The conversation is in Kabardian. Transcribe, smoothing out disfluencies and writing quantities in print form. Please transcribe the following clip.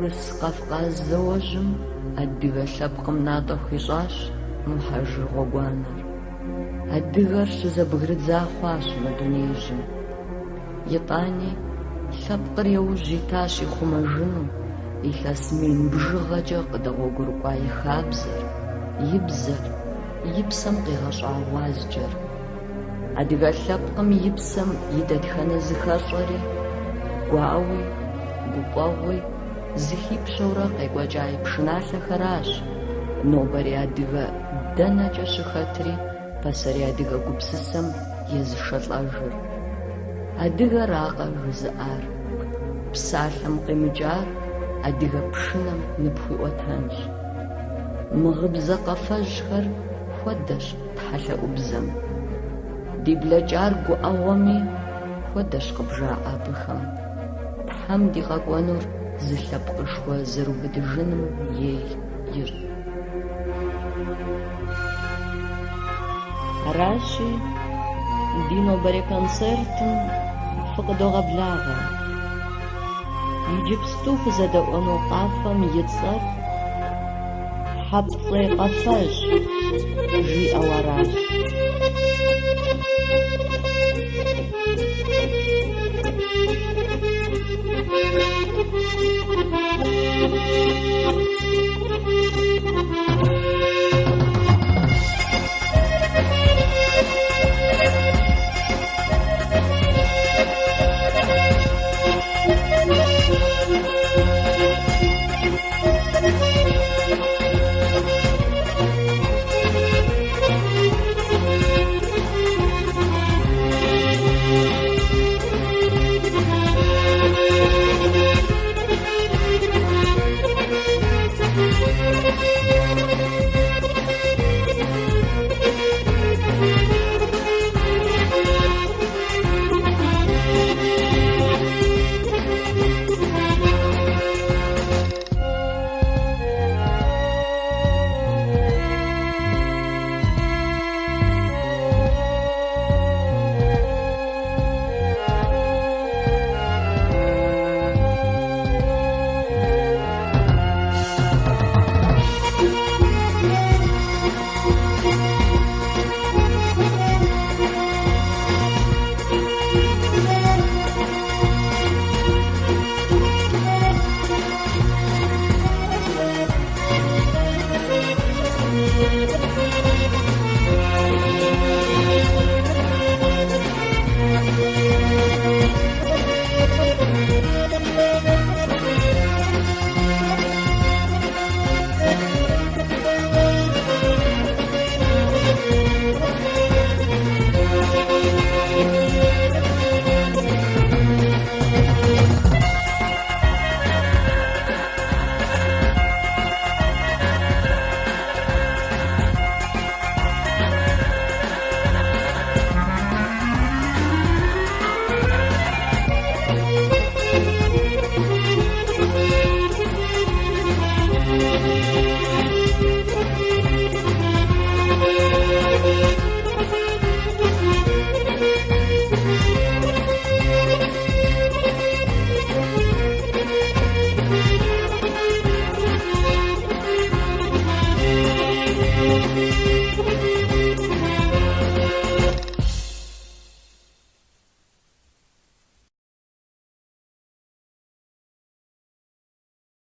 Урыс-Кавказ зауэжьым адыгэ лъэпкъым натӏэ хуищӏащ мухьэжыр гъуэгуанэр. Адыгэр щызэбгрыдза хъуащ мы дунеижьым. Итӏани, лъэпкъыр яужь итащ ихъумэжыну илъэс мин бжыгъэкӏэ къыдэгъуэгурыкӏуа и хабзэр, и бзэр, и псэм къигъэщӏа гъуазджэр. Адыгэ лъэпкъым и псэм и дэтхэнэ зыхэщӏэри, гуауи, гуфӏэгъуи зыхипщэурэ къекӏуэкӏа и пшыналъэхэращ нобэрей адыгэ дэнэкӏэ щыхэтри пасэрей адыгэ гупсысэм езышэлӏэжыр. Адыгэракъэ жызыӏар? Псалъэм къимыкӏар адыгэ пшынэм ныпхуиӏуэтэнщ. Мы гъыбзэ къафэжьхэр хуэдэщ тхьэлъэӏубзэм. Ди блэкӏар гуӏэгъуэми хуэдэщ къыбжаӏэ абыхэм. Тхьэм ди къэкӏуэнур зы лъэпкъышхуэ зэрыубыдыжыным ей ищӏ. Аращи, ди нобэрей концертым фыкъыдогъэблагъэ. Иджыпсту фызэдэӏуэну къафэм и цӏэр Хьэпцӏей къафэжь жиӏэу аращ.